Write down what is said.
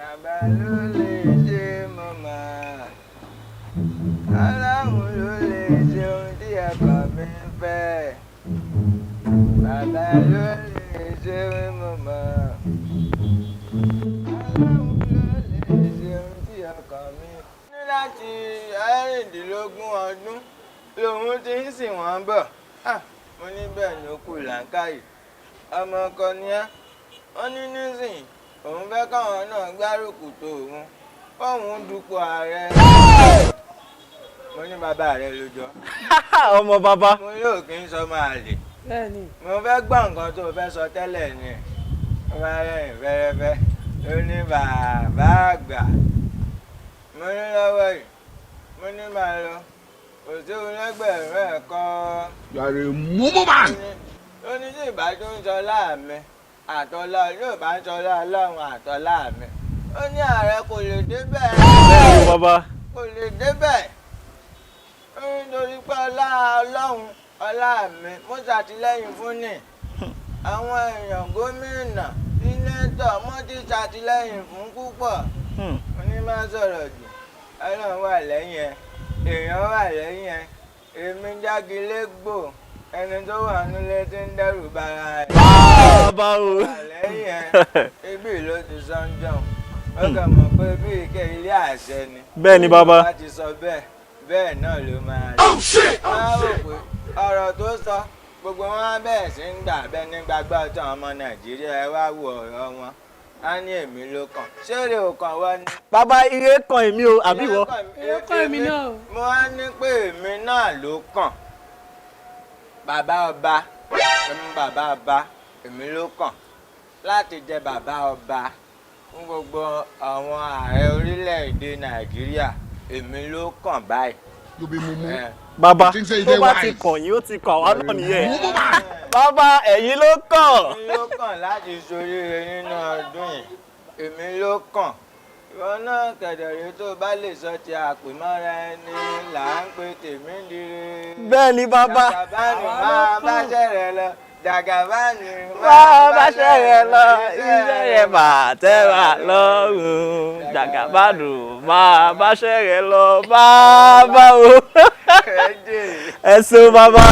Bàbá ló lè ṣe mọ̀mọ́. Ọlọ́run ló lè ṣe ohun tí ọkàn mi ń fẹ́. Bàbá ló lè ṣe mọ̀mọ́. Ọlọ́run ló lè ṣe ohun tí ọkàn mi. Ní láti 16 ọdún lòun ti ń sìn wọ́n bọ̀. Ah, mo ní bẹ́ẹ̀ ni ó kù làákàyè. Ọmọ ọkọ ni ẹ́. Wọ́n ní nísìnyí òun fẹ́ káwọn náà gbárùkù tó òun, kóun dupò ààrẹ. Mo ní bàbá rẹ ló jọ. Ọmọ bàbá. Mo yóò kí n sọ máa lè. Bẹ́ẹ̀ni. Mo fẹ́ gbọ́ nǹkan tó o fẹ́ sọ tẹ́lẹ̀ ni. Ó bá rẹ̀yìn fẹ́rẹ́fẹ́, ló ní bàbá àgbà. Mo ní lọ́wọ́ yìí, mo ní máa lọ. Kò sí ohun lẹ́gbẹ̀rún ẹ̀kọ́. You are a mumu man. Ó ní tí ìbá tó ń sọ láàmì àtọ́lá yóò bá ń sọ láàlọ́run àtọ́lá mi. Ó ní ààrẹ kò lè débẹ̀. Bẹ́ẹ̀ni, bàbá. Kò lè débẹ̀. Ó ní torí pé ọlá Ọlọ́run, ọlá mi, mo ṣàtìlẹ́yìn fún ni. Àwọn èèyàn, gómìnà, senator, mo ti ṣàtìlẹ́yìn fún púpọ̀. Mo ní má sọ̀rọ̀ jù. Ọlọ́run wà lẹ́yìn ẹ. Èèyàn wà lẹ́yìn ẹ. Èmi jágilégbò, ẹni tó wà nílé tí ń dẹ́rù bara ẹ̀. Bàbá o. Wà lẹ́yìn ẹ. Ibi ló ti sọ ń jọun. Ó kàn mọ̀ pé bí ike ilé àṣẹ ni. Bẹ́ẹ̀ni, bàbá. Bá ti sọ bẹ́ẹ̀, bẹ́ẹ̀ náà ló máa rí. Wọ́n á rò pé ọ̀rọ̀ tó sọ, gbogbo wọn á bẹ̀rẹ̀ sí ń gbà bẹ́ẹ̀ ní gbàgbọ́ ọjọ́. Ọmọ Nàìjíríà, ẹ wá wo ọ̀rọ̀ wọn. Á ní èmi ló kàn. Ṣé èrè ò kàn wọ́n ni? Bàbá, ire kan èmi o, àbí wọ? Ire kàn èmi náà o. Mo wá ní pé èmi náà ló kàn. Bàbá ọba, èmi bàbá ọba, èmi ló kàn láti jẹ bàbá ọba fún gbogbo àwọn ààrẹ orílẹ̀-èdè Nàìjíríà. Èmi ló kàn báyìí. You be mumu. Bàbá, Think say you tó dey bá ti wise. kàn yín, ó ti kàn wá náà nìyẹn. Mumu man. Bàbá, ẹ̀yin ló kàn. Èmi ló kàn láti ṣoríire nínú ọdún yìí. Èmi ló kàn. Ìwọ náà kẹ̀dẹ̀rẹ́, tó bá lè sọ ti àpèmọ́ra ẹni là ń pe tèmi dire. Bẹ́ẹ̀ni, bàbá. Jàgàbánì máa báṣẹ́ rẹ lọ. Jàgàbánì. Máa báṣẹ́ rẹ lọ, iṣẹ́ rẹ máa tẹ́ wa lọ́rùn. Jàgàbánù máa báṣẹ́ rẹ lọ, bàbá o. Ẹ jèrè. Ẹ ṣeun, bàbá.